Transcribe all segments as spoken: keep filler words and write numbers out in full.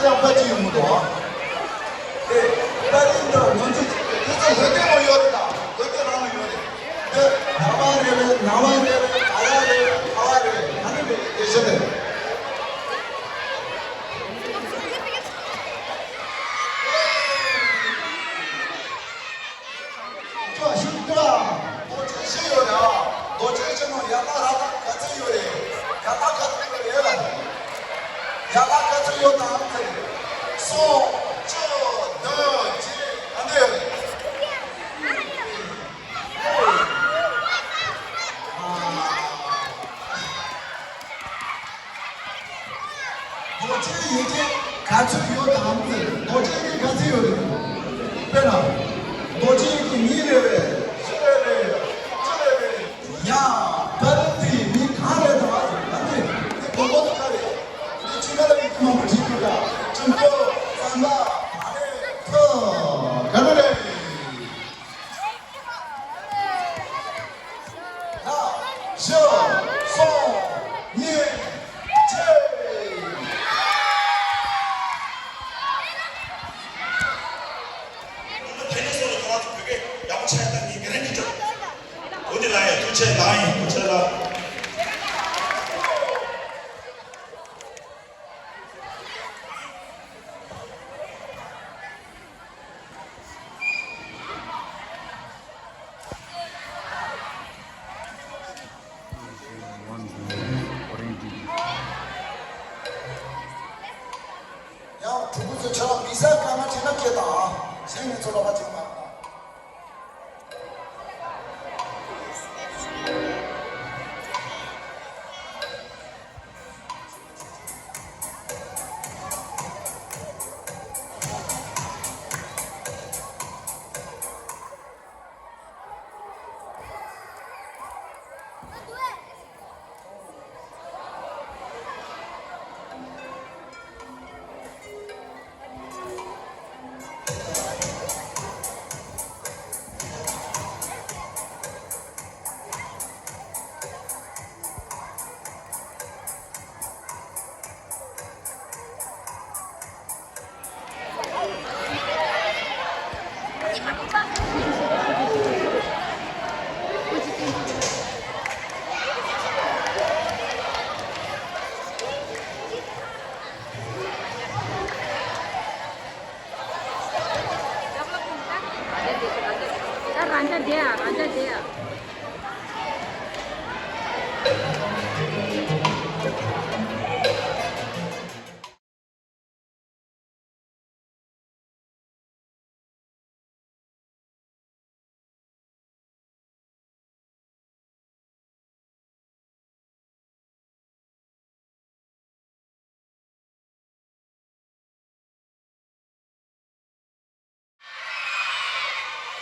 ཡང་པ་ཅི་ཡོང་གི་འདུག་ཨ། དེ་པ་རིན་དུ་ང་ཚོ་དེ་ཚོ་ལྷོད་ལྡན་མོ་ཡོད་རེད། ད་ལྷོད་ལྡན་རང་ལ་ཡོད་རེད། འདི་ནང་བ་རེད་པས། ནང་བ་རེད་པས། ག་ར་རེད་པས། ཁ་བ་རེད་པས། ག་ནི་རེད། དེ་བཞིན་རེད། ཅོ་ཞིག་ཅོ། རྡོ་རྗེ་བཞི་ཡོད་རེད་ཨ། རྡོ་རྗེ་བཞི་ནང་ཡ་ལ་ར་ད་ག་ཚོད་ཡོད་རེད། ཡ་ལ་ག་ཚོད་ཡོད་རེད་ལ། ཡ་ལ་ག་ཚོད་ཡོད་དམ་ཚེ། གསུམ། བཅུ། བདུན། བརྒྱད། ག་འདྲ་ཡོད་རེད། རྡོ་རྗེ་ཡི་གེ་ག་ཚོད་ཡོད་དམ་ཟེར། རྡོ་རྗེ་ཡི་གེ་ག་ཚོད་ཡོད་རེད། དཔེར་ན། རྡོ་རྗེ་ཡི་གེ་གཉིས་རེད་པས། བཞི་རེད་པས། བཅུ་རེད་པས། ཡ། བར་དེ་མི་གང་རེད་དམ་ཟེར། ད་དེ་དེ་མགོན་པོ་དེ་ག་རེད། དེ་ཕྱི་ཁ་ལ་ཡི་གེ་མང་པོ་བྲིས་འདུག་ད་ཁྲིམས་ཐོག་ཙམ་པ་མ་རེད། ཐོག་ག་རེ་རེད། ལྔ། བཞི། གསུམ། གཉིས། གཅིག་དེ་ནས་བཟུང་ནས་ཁོ་རང་ཚོ་བོད་སྐད་ཡག་པོ་ཆགས་ཡག་ད་ངས་ག་རེ་འདྲི་ཅོ། འོ་དེ་ལ་ཡ་ཐུགས་རྗེ་ལགས་ཡིན། ཐུགས་རྗེ་ལགས། ཡང་ཕྲུ་གུ་ཚོ་ཆ་ལ་མི་ཟ་ག་ང་བྱེད་ན་སྐད་དང་། གཞན་མི་ཚོ་ལ་བ་བྱེད་མ་རེད། ད་རང་ཅག་བསྡད་ཨ། རང་ཅག་བསྡད་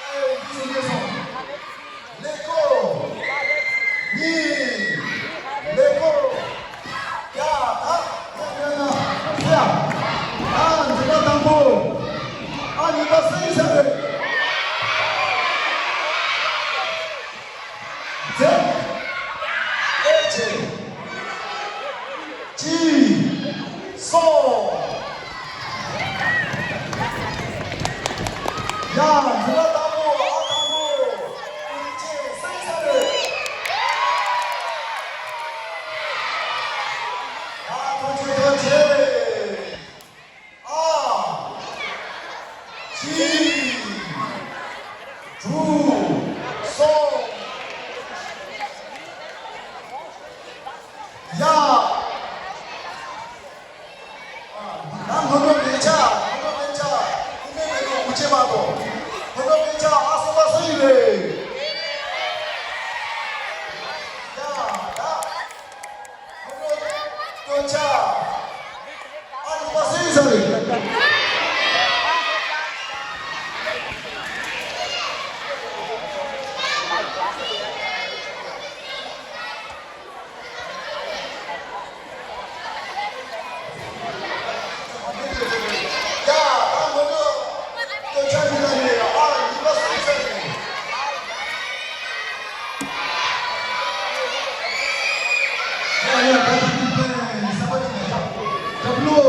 ཨ། ལེགས་སོ། གཉིས། ལེགས་སོ། ཡ། ད་ཡ་ཡ་ཡ། ཡ། ཨ། འཛིན་གྲྭ་དང་པོ། ཨ། གཉིས་པ་སུ་ཡིན་ས་རེད། ཟེར། ཨེ་ཆེ། གཅིག་གསུམ། ཡ། འཛིན་གྲྭ་དང་པོ། ཨ། དང་པོ། ཨུ་ཆེ་སེང་ས་རེད། ཡ། ཐུགས་རྗེ་ཆེ། ཨ། གཅིག་དྲུག་གསུམ། ཡ། ད་སྔོན་འགྲོ་མེད་ཆ། སྔོན་འགྲོ་མེད་ཆ། སྔོན་འགྲོ་མེད་ཆ། སྔོན་འགྲོ་མེད་ཆ། ཨ། གསུམ་པ་སུ་ཡིན་རེད། ཡ། ད། སྟོན་ཆ། ཨ། གཉིས་པ་སུ་ཡིན་ས་རེད། ཡ། ད་མོ་ནོ་སྟོན་ཆ་ཡིན་ས་རེད། ཨ། གཉིས་པ་སུ་ཡིན་ས་རེད། ཡ་ཡ། ད་ད་ད་ད་ས་པ་ཅི་ན་ད་ད་ལོ།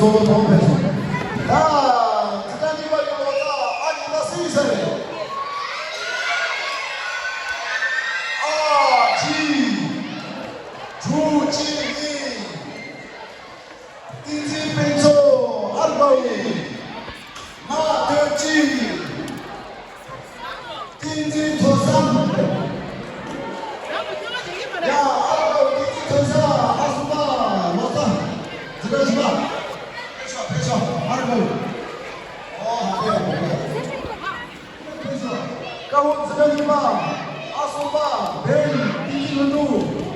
གཙོ་བོ་མཐོང་ཕེབས་སོང་། ད་ཇི་ལྟར་གཉིས་པ་ཡོད་པ་ལ་ཨ་ནི་ལ་སུ་ཡིན་ས་རེད། ཨ་ཅི། ཀྲུའུ་ཅི་ལི། བསྟན་འཛིན་དཔལ་འཚོ་ཨར་བའི། ན་ཏོ་ཅི། བསྟན་འཛིན་ཐོས་བསམ། ཡ་ཨར་བའི་བསྟན་འཛིན་ཐོས་བསམ་ཨ་སུ་པ་ལོ་ཙཱ། ཇི་ལྟར་ཇི་མ། ཕེབས་ཤོག་ཕེབས་ཤོག་ཨར་བའི། ཨོ་ཧ་ཧེ་ཧེ། ཕེབས་ཤོག་ཀ་བོ་ཇི་ལྟར་ཇི་མ། ཨ་སུ་པ་བེན་བསྟན་འཛིན་ལྷུན་གྲུབ།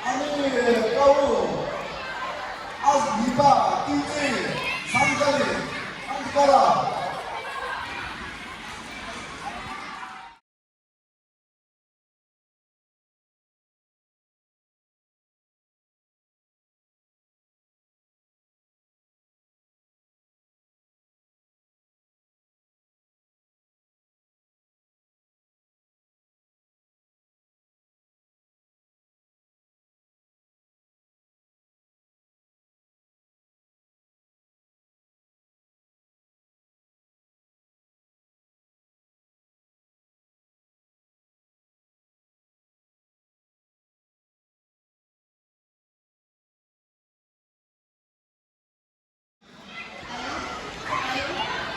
ཨ་ནི་ཀ་བོ། ཨ་གཉིས་པ་བསྟན་འཛིན་སངས་རྒྱས་ཨན་ཏི་ཀ་ལ།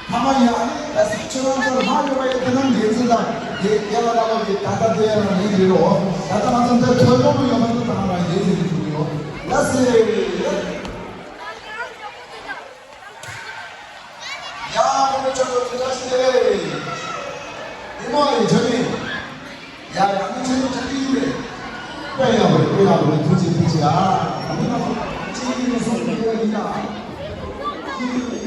ཐ་མ་ཡ་ཨ་ནི་ད་སི་ཁྱོད་རང་ཚོར་མ་ཡོད་པ་ཡོད་དེ་ནང་འགན་འཛིན་དང་དེ་རྒྱལ་བ་རྣམ་པ་གི་ད་ལྟ་དེ་ཡང་ཡིན་རེད་རོ། ད་ལྟ་ང་ཚོ་འདི་ཐོན་ཡོང་གི་ཡོད་པ་འདི་ད་ང་རང་འགན་འཛིན་གྱི་ཐུག་ཡོད། ལ་སི་ཡ་ཁོང་ཚོ་ཆོས་ཚོ་དེ་འདྲ་ཞིག་རེད། དེ་མ་ཡིན་ཆོས་ནི། ཡ་ཡ་ནི་ཆོས་ནི་ཆོས་ཀྱི་ཡིན་རེད། དཔེ་ཡག་པོ་རེད། དཔེ་ཡག་པོ་རེད། ཐུགས་རྗེ་ཐུགས་རྗེ་ཨ། ད་མི་ང་ཚོ་གཅིག་ཡིན་ནས་སོང་ཡོད་ཡིན་ད།